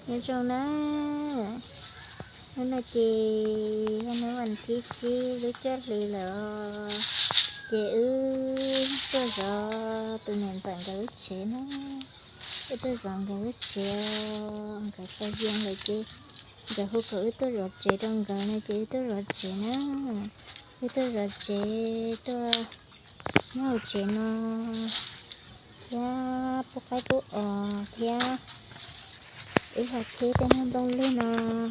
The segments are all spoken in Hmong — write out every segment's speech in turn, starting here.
Nyob zoo na, hnub no ces yog hnub vas thib tsib lub cuaj hli lawm os. Ces wb tuaj zov tus niam ntxawm nkawd lub tsev na. Wb tuaj zov nkawd lub tsev, nkawd tau yees lawm ces nkawd hu kom wb tuaj zov tsev rau nkawd no ces wb tuaj zov tsev na. Wb tuaj zov tsev, tuaj nyob hauv tsev no thiab pub qaib pub os thiab wb ho cheb tej niag nplooj lwg no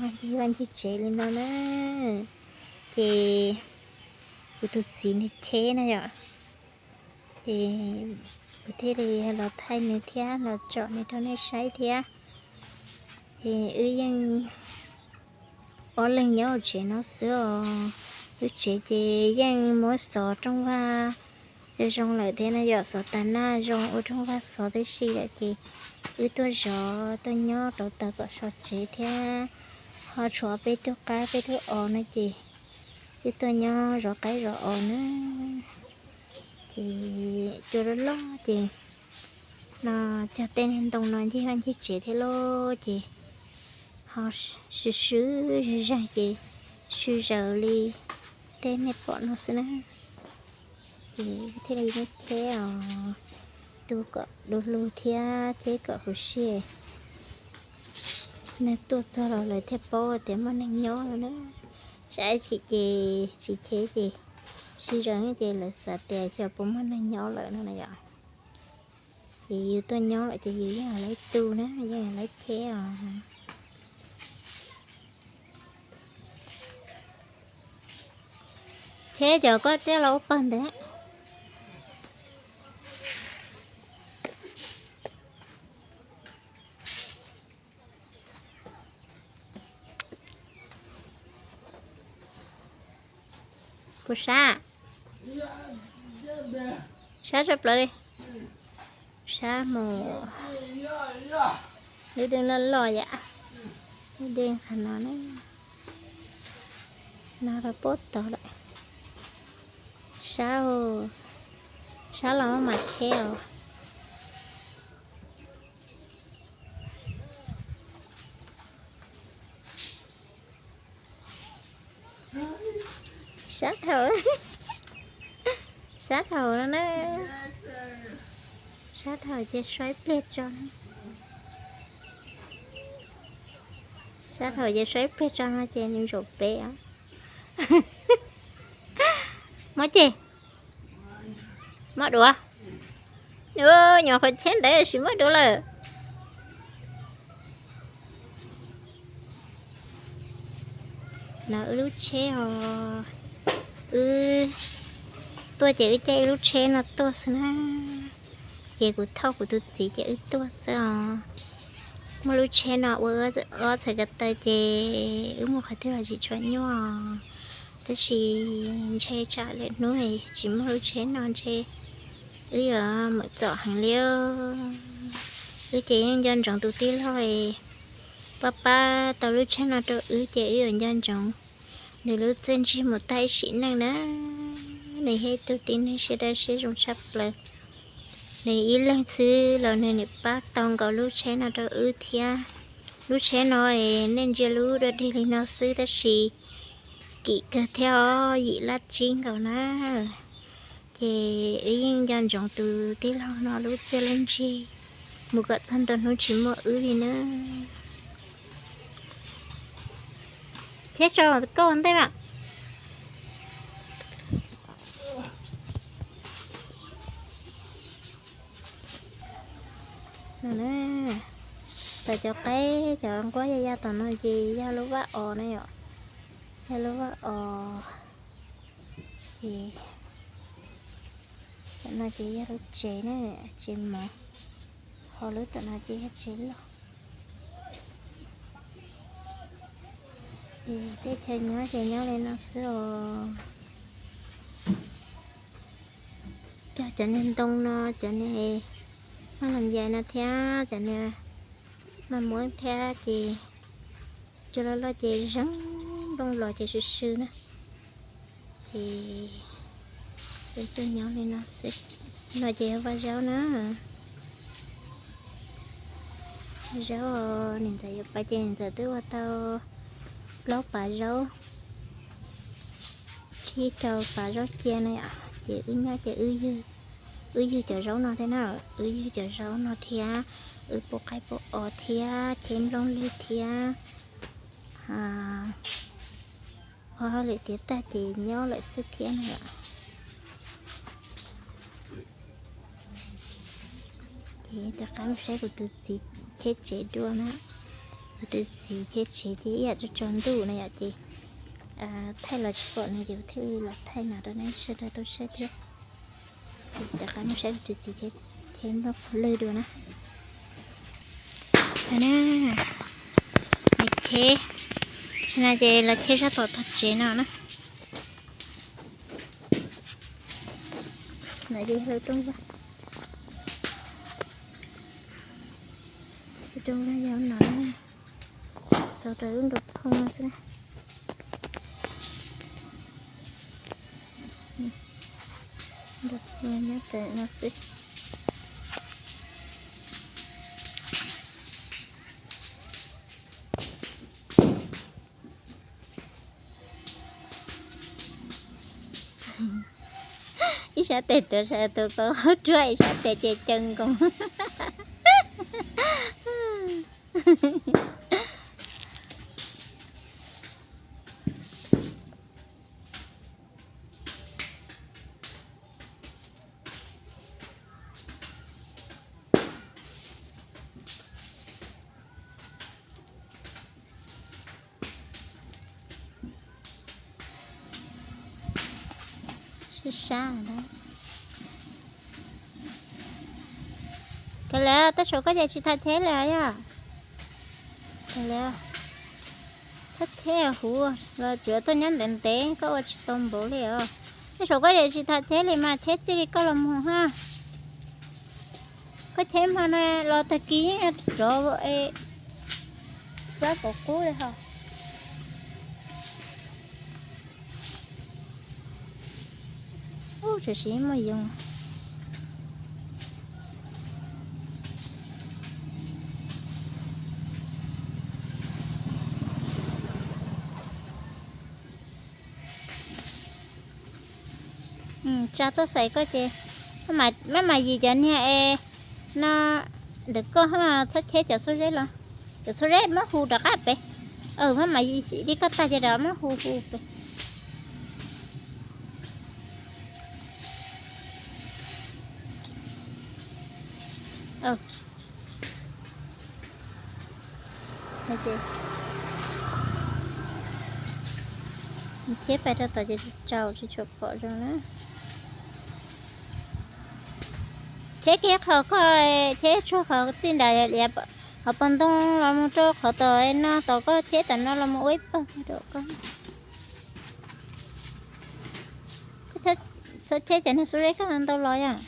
ncig vaj ncig tsev li no na. Ces kuv tus txiv nws cheb na yom, ces kuv thiaj li los thaij nws thiab los tsom nws rau nej saib thiab. Ces wb yeej ob leeg nyob hauv tsev no xwb os. Lub tsev ces yeej muab xov rooj vag zoo zoo lawm thiab na yom, xov tas naj zoo ua rooj vag xov tib si lawm ces wb tuaj zov tuaj nyob rau taws kom so tsev thiab ho tshuav peb tug qaib peb tug os no ces wb tuaj nyob zov qaib zov os na. Ces cua loj loj ces no cog tej niag ntoo no ncig vaj ncig tsev thiab lauj ces ho swb swb zeeg zeeg ces swb zaws li tej nej pom no xwb na. Ces thiaj li muab cheb os, tu kom du lug thiab cheb kom huv si. Neeg tuaj txog los lawv thiaj paub tias muaj neeg nyob no na. Saib tsis ces tsis cheb ces swb zaws ces lawv xav tias xyov puas muaj neeg nyob lawm no na yom. Ces yus tuaj nyob lawm ces yus yeej laib tu na, yeej laib cheb os. Cheb cov koj coj los ua pawg ntawd. Puas sab? Sab tshaj plaws li. Sab mus. Lub dej loj loj yam. Lub dej qhov no na. No rau puag tod lawm. Sab, sab los maj mam cheb os. Sab dhau, sab dhau no na. Sab dhau ces so ib pliag tso. Sab dhau ces so ib pliag tso no ces nws zaum pem os. Muab ces, muab duav. Nyuam qhuav cheb ntawd sis muab duav lawm. No wb lub tsheb os, wb tuaj ces wb caij wb lub tsheb no tuaj xwb na. Ces kuv thauj kuv tus txiv ces wb tuaj xwb os. Muaj lub tsheb no ua ob txhais ko taw ces wb mus qhov twg los tsis tshua nyuaj. Tab sis ntshe tsam lwm hnub tsis muaj lub tsheb no ntshe wb yuav mawm txom heev li. Wb ces yeej nco ntsoov tus tij laug pab pab tau lub tsheb no rau wb ces wb yuav nco ntsoov nws lub txiaj ntsig mus tag ib sim neej na. Nws yog ib tug tib neeg siab dawb siab zoo tshaj plaws. Nws ib leeg xwb los nws nws pab tau nkaus lub tsheb no rau wb thiab. Lub tsheb no es nej ntsia lub dog dig li no xwb tab sis kim kawg thiab os, yim lab tsib nkaus na. Ces wb yeej nco ntsoov tus tij laug no lub txiaj lub ntsig mus kom txog ntua hnub tsis muaj wb li na. Thiab tso koj ua ntej mas. Tam cov qaib cov nquab ya ya tom no ces yog lub vaj os na yom, yog lub vaj os. Ces tam no ces yog lub tsev na, tsev mov, ho lub tom no ces yog tsev loj. Ces teb chaws nyob ces nyob li no xwb os. Cog cov niag ntoo no, cov niag maj loos yais no thiab cov niag maj muab thiab ces cua loj loj ces zeeg nplooj los ces swb swb na. Ces peb tuaj nyob li no xwb. No ces yog vaj zaub na. Zaub, niam ntxawm yuav pab ces niam ntxawm twb ua tau plaub pas zaub, tsib rau pas zaub cia no yom. Ces wb nyob ces wb ywg cov zaub no thiab na, wb ywg cov zaub no thiab, wb pub qaib pub os thiab cheb nplooj lwg thiab, ho hauj lwm tiav tag ces nyob lawm xwb thiab no yom. Ces rov qab mus saib kuv tus txiv cheb tsev dua na. Kuv tus txiv cheb tsev ces ib yam tsaus ntuj no yom, ces thaij los tsis pom no ces kuv thiaj li los thaij no rau nej sawv daws tau saib thiab. Rov qab mus saib kuv tus txiv cheb nplooj lwg dua na. Cheb, no ces los cheb sab tom tog tsev no na. No ces hlawv rooj vag, rooj vag yog no, xov rau lub nrog phoo no xwb na. Nrog phoo nyob pem no xwb. Ib sab tes tuav, sab tes tuav kaus ruaj, ib sab tes ces caw nkoos. Sab sab. Kawg li, tej saum koj ces tsis tham cheb li yom? Kawg li, txhob cheb huv los tsuav tuaj nyob ntev ntev koj ua tsis tau npaum li os. Tej saum koj ces tsis tham cheb li mas cheb txij li koj los mus ha. Koj cheb hmo no los tag kis yeej rov plab pov qub li hos. Ub, tsuas siv muaj yoov. Tsa txoj xais koj ces maj mam yim cov niag es no ntawm koj, txhob cheb cov xuab zeb los. Cov xuab zeb muab hu rov qab pem. Maj mam yim li koj tag ces rov muab hu hu pem. Cheb pais rau tom ces tsaus tsis tshua pom zoo na. Cheb kiag qhov koj, cheb tsuag qhov txij nrad liav qhov pog ntoo los mus rau qhov tom no, tom koj cheb tom no los mus ua ib pawg rau koj. Txhob cheb cov niag xuab zeb koj ntau los yom.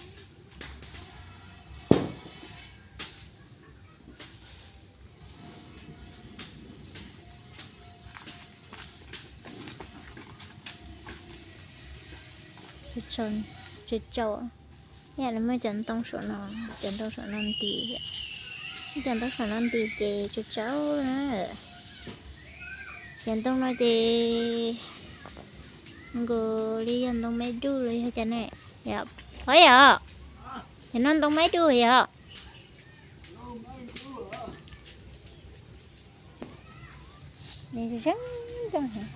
Tsaus, tsaus. Yam li muaj cov ntoo saum no, cov ntoo saum no nti, cov ntoo saum no nti ces tsaus tsaus na. Cov ntoo no ces nkaus li yog ntoo me duj los yog cov ne, yom, qhov yom, cov no ntoo me duj yom. Nws zeeg zoo heev.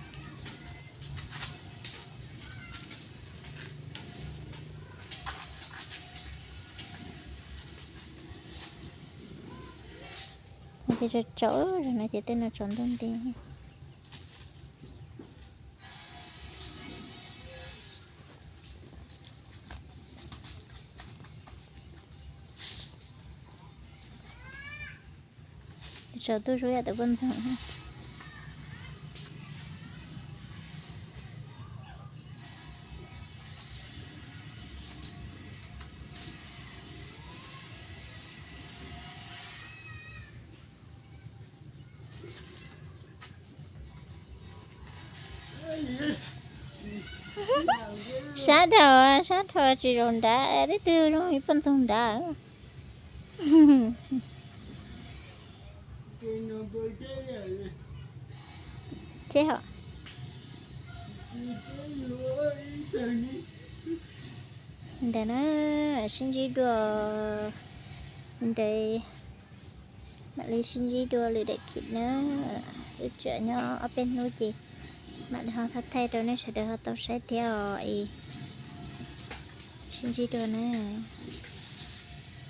Ces tsaus tsaus no ces tej no tsaus ntuj nti. Tsaus ntuj zuj yam tau poj ntxoog. Sab dhau, sab dhau tsis zaum nrad, tib tug zoo ib poj ntxoog nrad. Thiab hos ntawm no sib ntsib dua, ntawd mam li sib ntsib dua lwm daim khiv na. Wb tseem nyob ob peb hnub ces mam li ho thaij rau nej sawv daws ho tau saib thiab os. Sib ntsib dua nawb.